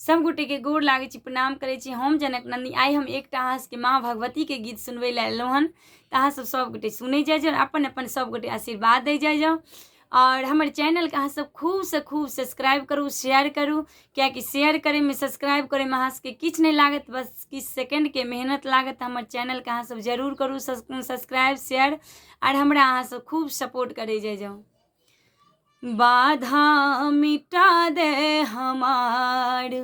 सब गोटेके गोर लागै छी, प्रणाम करै छी। हम जनक नन्दी। आइ हम एकटा अहाँ सबके माँ भगवतीके गीत सुनबै लए एलहुँ हन, तऽ अहाँ सब सब गोटे सुनै जाइ जाउ, अपन अपन सब गोटे आशीर्वाद दै जाइ जाउ। आओर हमर चैनलके अहाँ सब खूबसँ खूब सब्सक्राइब करू, शेयर करू, किएकि शेयर करैमे सब्सक्राइब करैमे अहाँ सबके किछु नहि लागत, बस किछु सेकेंडके मेहनत लागत। हमर चैनलके अहाँ सब जरूर करू सब्सक्राइब शेयर, आओर हमरा अहाँ सब खूब सपोर्ट करै जाइ जाउ। बाधा मिटा दे हमार,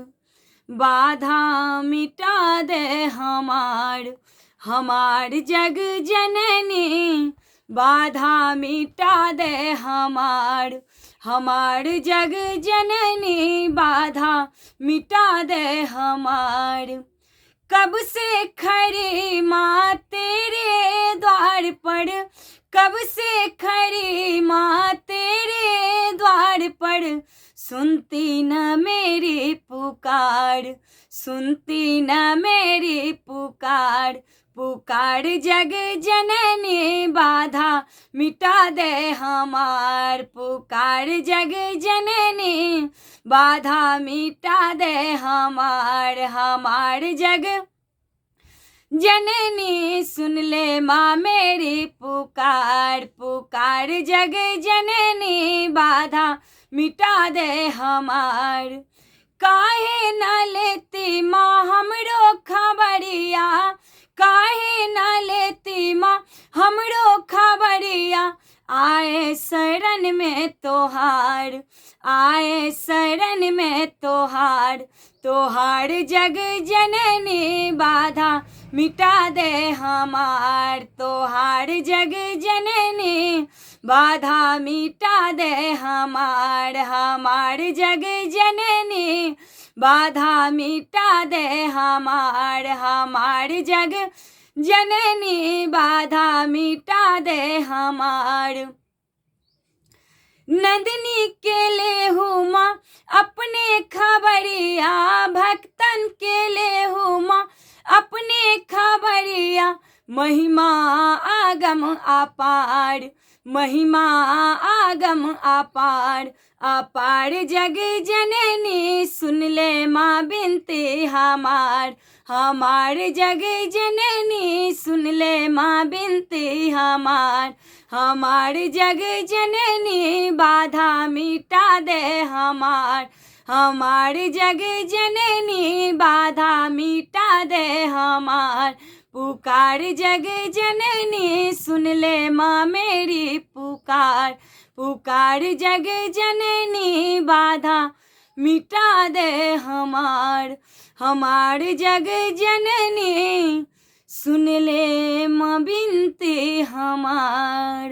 बाधा मिटा दे हमार, हमार जग जननी, बाधा मिटा दे हमार, हमार जग जननी, बाधा मिटा दे हमार। कब से खड़ी माँ तेरे द्वार पर, कब से खड़ी माँ तेरे द्वार पर, सुनती न मेरी पुकार, सुनती न मेरी पुकार, पुकार जग जननी, बाधा मिटा दे हमार, पुकार जग जननी, बाधा मिटा दे हमार, हमार जग जननी, सुन ले माँ मेरी पुकार, पुकार जग जननी, बाधा मिटा दे हमार। काहे न लेती माँ हमरो खबरिया, काहे न लेती माँ हमरो खबरिया, आए शरण में तोहार, आए शरण में तोहार, तोहार जग जननी, बाधा मिटा दे हमार, तोहार जग जननी, बाधा मिटा दे हमार, हमार जग जननी, बाधा मिटा दे हमार, हमार जग जननी, बाधा मिटा दे हमार। नंदिनी के ले माँ अपने खबरिया, भक्तन के ले माँ अपने खबरिया, महिमा आगम अपार, महिमा आगम अपार, अपार जग जननी, सुन ले माँ बिनती हमार, हमार जग जननी, सुन ले माँ बिनती हमार, हमार जग जननी, बाधा मिटा दे हमार, हमार जग जननी, बाधा मिटा दे हमार, पुकार जग जननी, सुन ले माँ मेरी पुकार, पुकार जग जननी, बाधा मिटा दे हमार, हमार जग जननी, सुन ले माँ बिनती हमार।